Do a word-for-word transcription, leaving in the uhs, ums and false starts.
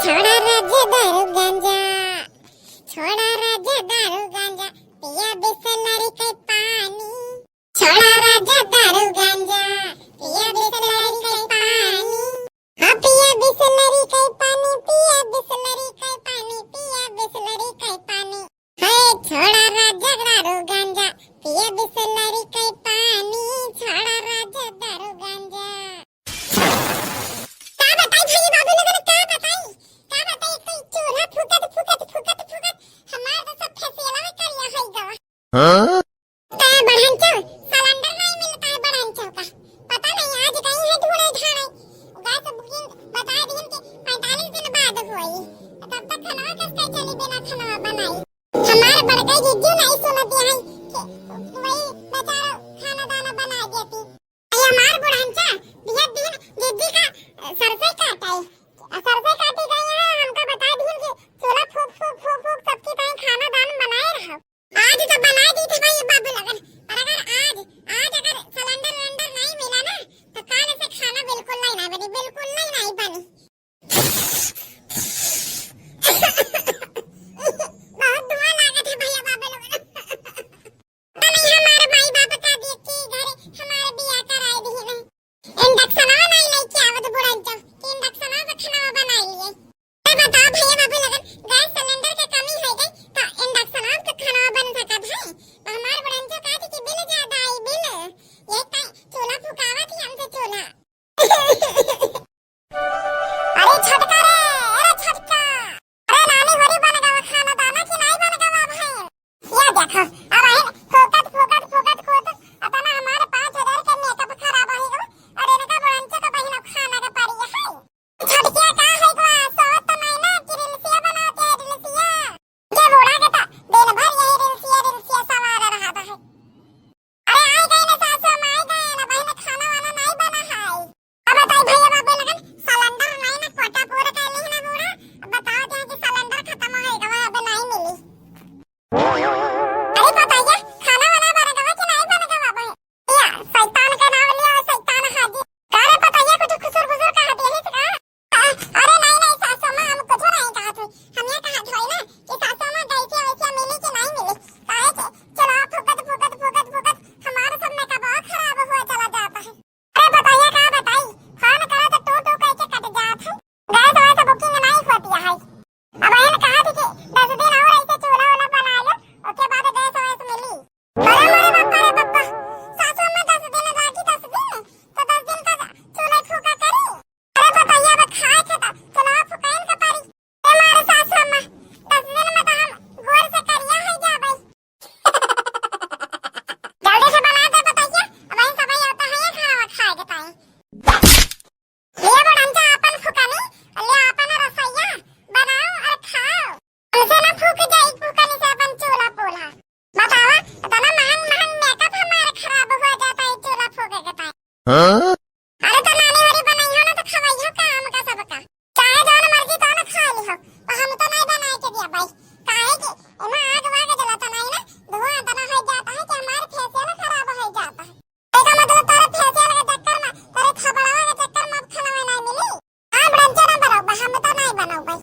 छोड़ा राजा दारू गांजा, छोड़ा राजा दारू गांजा, पिया बिसलरी के पानी। छोड़ा राजा दारू गांजा, पिया बिसलरी के पानी। हाँ, पिया बिसलरी के पानी, पिया बिसलरी के पानी, पिया बिसलरी के पानी। हे छोड़ा राजा दारू गांजा, पिया बिसलरी के पानी, छोड़ा राजा दारू गांजा। का बताई भैया बाबू लोगन, का बताई, का बताई, एक तो ई चूल्हा फूकत, फूकत, फूकत, फूकत हमार तो सब फेसियलवा करिया होइ गवा। हाँ? का बढ़ांचो, सिलेंडर नहीं मिलता है बढ़ांचो का, पता नहीं आज कहीं है ढूंढे ढांढे। गैस बुकिंग बता दिन के पैंतालीस दिन बाद हुई, तब तक खाना कैसे चली, बिना खाना बनाई। हमार बड़का जिज्जू नहीं सुनती है कि वही बेचारा खाना दाना बना देती। अरे हमार बुढ़ांचा दिया दिन जिज्जी का सरसों काटे। आ सरसों काटे गए हैं, हमका बता दिन कि चूल्हा फूक, फूक, फूक, फूक सबकी ताई खाना दान बनाए रहो। आज तो बनाए दी थे भाई बाबू लगन, पर अगर आज, आज अगर सिलेंडर विलेंडर नहीं मिला ना, तो काल से खाना बिल्कुल नहीं ना बनी, बिल्कुल नहीं, नहीं बनी। बहुत धुआं लागत है भैया बाबू लोगन। नहीं, हमारे माई बाप का देख के घरे हमारे बियाह कराए दी है। इंडक्शनवा नहीं लेके आवत बुढ़न चो कि इंडक्शनवा पे खाना बनाई लिए। तो बताओ भैया बाबू लोगन, गैस सिलेंडर के कमी हो गई तो इंडक्शनवा पे खाना बन सकत है? तो हमारे बुढ़न चो कहते कि बिल ज्यादा आई, बिल। ये ताई चूल्हा फुकावत ही हमसे चूल्हा। अरे छोटका रे, अरे छोटका। अरे नानी होरी बन गवा खाना दाना कि नहीं बन गवा भाई? या देखो, अब आइन फूकत, फूकत, फूकत, फूकत, अतना हमारे पाँच हजार के मेकअप खराब हो गवा। और इनका बुढ़न चो का बहिन खाना के पड़ी है। छोटकिया का है गवा, सोवत तो नहीं ना कि रील्सिया बनाते हैं, रील्सिया। ये बूढ़ा के तो दिन भर यही रील्सिया, रील्सिया सवार रहा था है। अरे आई गई ना सासू अम्मा, आई गई ना बहिन, खाना वाना नहीं बना है। अब बताई भैया बाबू लगन, सिलेंडर नहीं ना कोटा पूरा कर ली ना बूढ़ा। अब बताओ क्या कि सिलेंडर खत्म हो गई, अब नहीं मिली। अरे बताइए, खाना वाना बन गवा कि नहीं बन गवा भाई? या शैतान का नाम लिया, शैतान हाजी। का रे बताइए, कुछ खुसुर फुसुर कहा दिए है का? अरे नहीं, नहीं सासू माँ, हम कुछ नहीं कहत हई। हम ये कहत हई ना कि सासू माँ गैसिया वैसिया मिली कि नहीं मिली? काहे कि चूल्हा फूकत, फूकत, फूकत, फूकत हमार सब मेकअपवा खराब हुआ चला जाता है। अरे बताइए का बताई, फोन करो तो टू टू कह के कट जात है। गैस वैस बुकिंग नहीं होती है। अब बहन कहा थी कि दस दिन और ऐसे चूल्हा वूल्हा बना लो, ओके बाद गैस वैस मिली। अरे मोरे बापा रे बापा, सासू में दस दिन लागी, दस दिन, तो दस दिन का चूल्हा फूका करी। अरे बताइए, अब खाए के तो चूल्हा फुकाइन के पड़ी। ए मारे सासू अम्मा, दस दिन में तो हम गोर से करिया हो जाबै। जल्दी से बना दे बताइए, अब वही समय आता है ये खाना खाए के ताई। ले बुढ़न जा अपन फुकनी, ले अपन रसोइया बनाओ और खाओ। हमसे ना फूक जाई फुकनी से अपन चूल्हा पोल्हा। बतावा, इतना महंग महंग मेकअप हमारे खराब हो जाता है चूल्हा फूके के ताई। हाँ? अरे तो नानी वाली बनाई हो ना तो खवाई हो काम का सबका। चाहे जौन मर्जी तौन खा ली हो, तो हम तो नहीं बनाए के दिया भाई। काहे कि एमा आग वाग जलता नहीं ना, धुआं इतना हो जाता है कि हमारे फेसियल खराब हो जाता है। एका मतलब तोरे फेसियल के चक्कर में, तोरे थपड़वा के चक्कर में अब खाना नहीं मिली। हम रंजन ना बनाओ, हम तो नहीं बनाओ भाई।